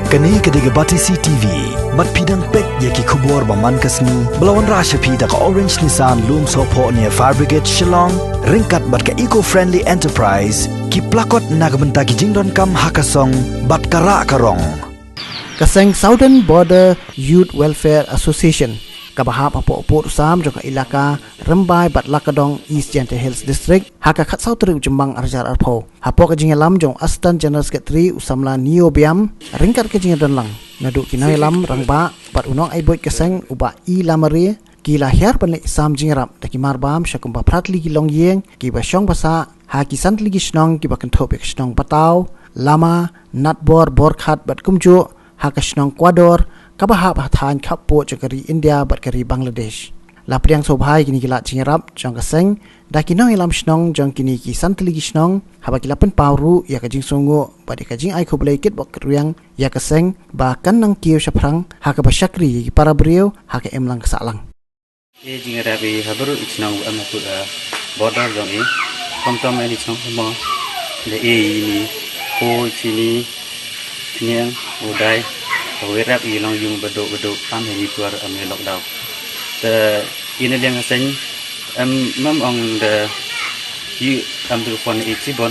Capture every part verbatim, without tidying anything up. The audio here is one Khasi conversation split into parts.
Kane ka dei ka Batesi T V. Bad phi dang peit ïa ki khubor ba man ka sngi ba la wanrah sha phi da ka Orange Nissan Lumsohphoh near Fire Brigade Shillong, ryngkat bad ka Eco Friendly Enterprise, ki plakot na ka bynta ki jingdonkam ha ka song bad ka rah ka rong. Ka seng Southern Border Youth Welfare Association, kaba hap hapoh pud u sam jong ka ilaka Rymbai bad Lakadong, East Jaintia Hills District, ha ka khatsaw tarik u Jymmang arhajar arphew, hapoh ka jingïalam jong u Assistant General Secretary u samla Neo Biam, ryngkat ka jingdon lang naduh ki nongïalam rangbah bad u nongai buit ka seng u Bah E Lamare, ki la hiar ban leit sam jingïarap da ki marbam sha kumba phra tylli ki longïing kiba shong ba sah ha ki san tylli ki shnong kiba kynthup ïa ka shnong Bataw, Lama, Natbor, Borkhat bad kumjuh ha ka shnong Kwador, kaba hap ha thaiñ khappud jong ka ri India bad ka ri Bangladesh. La pdiang sngewbha ïa kine ki lad jingïarap jong ka seng da ki nongïalam shnong jong kine ki san tylli ki shnong, haba ki la pynpaw ruh ïa ka jingsngewnguh bad ïa ka jingai khublei kitbok kitrwiang ïa ka seng ba kan nang kiew shaphrang ha kaba shakri ïa ki para briew ha ka imlang ka sahlang. I jingïarap i ha baroh i shnong ba em hapoh, eh, border jong i. Khamtam i shnong Hmar, da i ni ko chini niang u dai, u ïarap i long ïung baduk baduk, am ha i por am i lockdown. Te i na liang ha seng em, em ong da i am tu pon i chibon,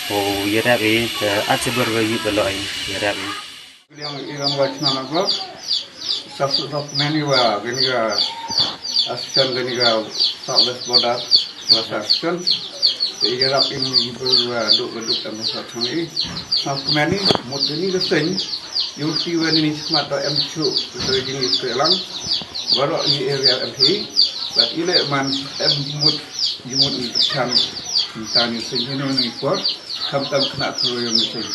u ïarap i te a chibor ba i ba lo i ïarap i. Liang i long wa chna na blok. Sa su dok meni wa gani ga assistant gani ga South West Border wa sa assistant. Te i rap in i bru wa duk wa duk em sa chang i. Sa meni mut gani ga seng. Yung si wa ni smat da em chu. Te gani ga lang. Wa ro ni area em hi. But i le man em mut, i mut ni chan. Ni ta ni seng ni no ni por. Khamtam khynnah thro ïa u mynsiem.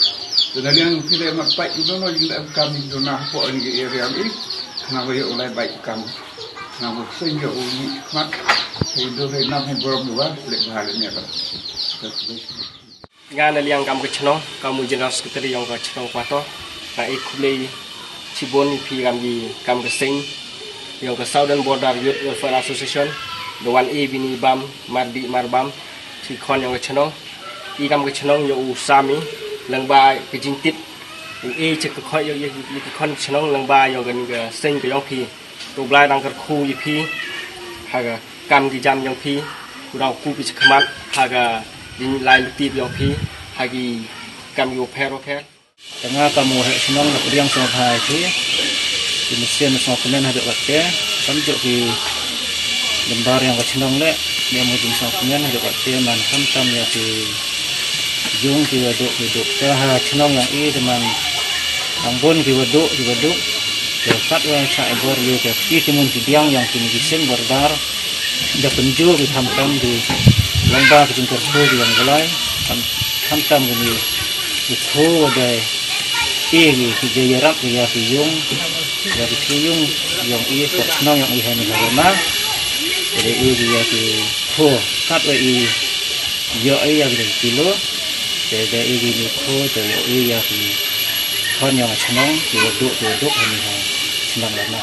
Te na liang phi leh mat pait ïa u dono ïa u dang kam ïa u dona hapoh ïa u area ïa u. Khynnah ba ïa u lai bait kam. Khynnah ba seng ïa u ni khmat. Hei do hei nam hei borom ïa u leh bha leh nia ba. Nga na liang kam ka chnong, kam u general secretary yong ka chnong Pato. Nga i khublei chibun ïa phi kam ki kam ka seng yong ka Southern Border Youth Welfare Association. Da wan i bini bam mardi marbam. Chi khon yong ka chnong. I kam ka chnong ïa u sami, lang ba ka jingtip. U e chek ka khoi ïa, ïa, ïa ki khon chnong lang ba yong ka ni ka seng ka yong phi. To Blai dang kyrkhu ïa phi. Ha ka kam ki jam yong phi. U dang ku phi chi khmat. Ha ka jing lai luti yong phi. Ha ki kam ïa u pher u pher. Te nga kam u heh shnong na pdiang sngewbha ïa phi. Ki mynsiem sngewkmen haduh katte. Kam juk ki lymbar ïa ka chnong le. Ïa mu jing sngewkmen haduh katte man khamtam ïa ki yung ki waduk ki duk. Te ha chnong ïa i te man ang bun ki waduk ki waduk. Te kat wa cha i bor ïa ki ki mun ki biang ïa ki ni ki seng bordar. Da pynjur ki khamtam ki lamba ki jingkyrkhu ki ïa ki lai. Kham, khamtam ki ni ki thu wa dai. I ki ki jai yarap ki ïa ki yung, ïa ki thu yung, yung i, ka chnong yung i hani ha rama. Jadi i ki ïa ki thu, kat wa i, ïa i ïa ki kilo. Jadi i ki ni thu, jadi i ïa ki khon yung chnong, ki waduk, ki waduk hani ha chnong lama.